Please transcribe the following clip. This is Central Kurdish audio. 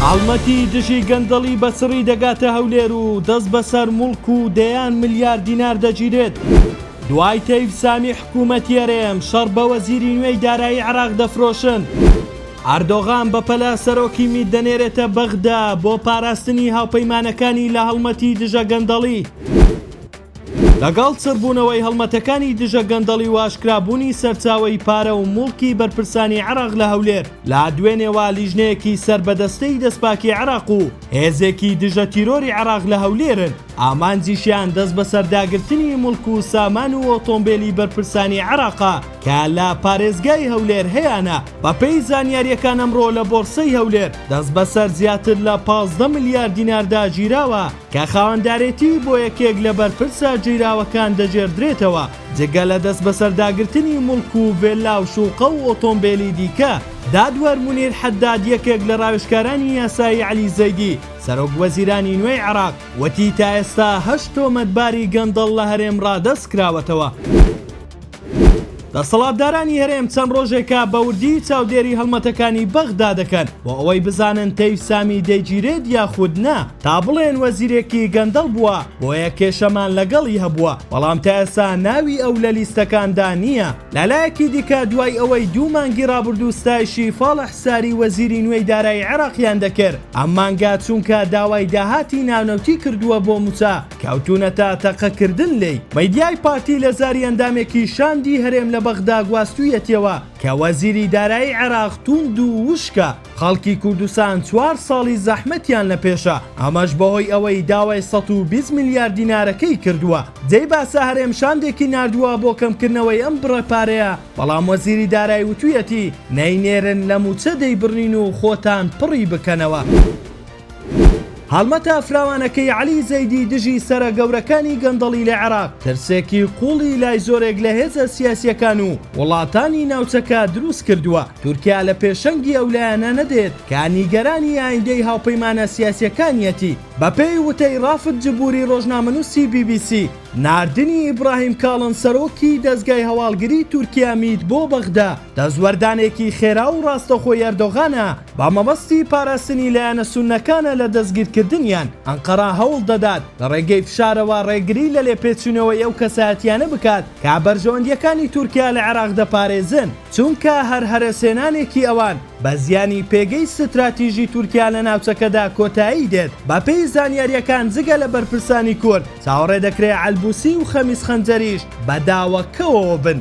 هەڵمەتی دژی گەندەڵی بە چڕی دەگاتە هەولێر و دەست بەسەر موڵک و دەیان ملیار دینار دەگیرێت. دوای تەیف سامی حکوومەتی هەرێم شەڕ بە وەزیری نوێی دارایی عێراق دەفرۆشن. ئەردۆغان بەپەلە سەرۆکی میت دەنێرێتە بەغدا بۆ پاراستنی هاوپەیمانەکانی لە هەڵمەتی دژە گەندەڵی. لەگەڵ چڕبوونەوەی هەڵمەتەکانی دژە گەندەڵی و ئاشکرابوونی سەرچاوەی پارە و موڵکی بەرپرسانی عێراق لە هەولێر، لە دوێنێوە لیژنەیەکی سەر بە دەستەی دەستپاکی عێراق و هێزێکی دژە تیرۆری عێراق لە هەولێرن، ئامانجیشیان دەستبەسەرداگرتنی موڵک و سامان و ئۆتۆمبێلی بەرپرسانی عێراقە کە لە پارێزگای هەولێر هەیانە. بەپێی زانیارییەکان ئەمڕۆ لە بۆرسەی هەولێر دەستبەسەر زیاتر لە 15 ملیار دیناردا گیراوە کە خاوەندارێتی بۆ یەکێک لە بەرپرسە گیراوەکان دەگێڕدرێتەوە، جگە لە دەستبەسەرداگرتنی موڵک و ڤێللا و شوقە و ئۆتۆمبێلی دیکە. دادوەر مونیر حەداد یەکێک لە ڕاوێژکارانی یاسایی عەلی زەیدی، سەرۆک وەزیرانی نوێی عێراق، وتی تا ئێستا هەشت تۆمەتباری گەندەڵ لە هەرێم ڕادەست کراوەتەوە. دەسەڵاتدارانی هەرێم چەند ڕۆژێکە بە وردی چاودێری هەڵمەتەکانی بەغدا دەکەن بۆ ئەوەی بزانن تەیف سامی دەیگیرێت یاخود نا، تا بڵێن وەزیرێکی گەندەڵ بووە بۆیە کێشەمان لەگەڵی هەبووە، بەڵام تا ئێستا ناوی ئەو لە لیستەکاندا نییە. لەلایەکی دیکە دوای ئەوەی دوو مانگی ڕابردوو ستایشی فاڵح ساری وەزیری نوێی دارایی عێراقیان دەکرد، ئەم مانگە چونکە داوای داهاتی نانەوتی کردووە بۆ موچە، کەوتوونەتە تەقەکردن لێی. میدیای پارتی لە زاری ئەندامێکی شاندی هەرێم لە بەغدا گواستوویەتیەوە کە وەزیری دارایی عێراق تووند و وشکە، خەڵکی کوردستان چوار ساڵی زەحمەتیان لە پێشە، ئەمەش بەهۆی ئەوەی داوای 120 ملیار دینارەکەی کردووە. جێی باسە هەرێم شاندێکی ناردووە بۆ کەمکردنەوەی ئەم بڕە پارەیە، بەڵام وەزیری دارایی وتوویەتی نەینێرن لە مووچە دەیبڕین و خۆتان پڕی بکەنەوە. هەڵمەتە فراوانەکەی عەلی زەیدی دژی سەرە گەورەکانی گەندەڵی لە عێراق، ترسێکی قووڵی لای زۆرێک لە هێزە سیاسییەکان و وڵاتانی ناوچەکە دروست کردووە. تورکیا لە پێشەنگی ئەو لایەنانە دێت کە نیگەرانی ئایندەی هاوپەیمانە سیاسییەکانیەتی. بەپێی وتەی ڕافد جبوری ڕۆژنامەنووسی بی بی سی، ناردنی ئیبراهیم کاڵن سەرۆکی دەزگای هەواڵگری تورکیا میت بۆ بەغدا، دەستوەردانێکی خێرا و ڕاستەوخۆی ئەردۆغانە بە مەبەستی پاراستنی لایەنە سوننەکانە لە دەستگیرکردنیان، ئەنقەرە هەوڵ دەدات لە ڕێگەی فشارەوە ڕێگری لە لێپێچینەوەی ئەو کەسایەتیانە بکات کە بەرژەوەندییەکانی تورکیا لە عێراق دەپارێزن، چونکە هەر هەرەسهێنانێکی ئەوان بە زیانی پێگەی ستراتیژی تورکیا لە ناوچەکەدا کۆتایی دێت. بەپێی زانیارییەکان جگە لە بەرپرسانی کورد، چاوەڕێ دەکرێ عەلبوسی و خەمیس خەنجەریش بە داوەکەوەوە بن.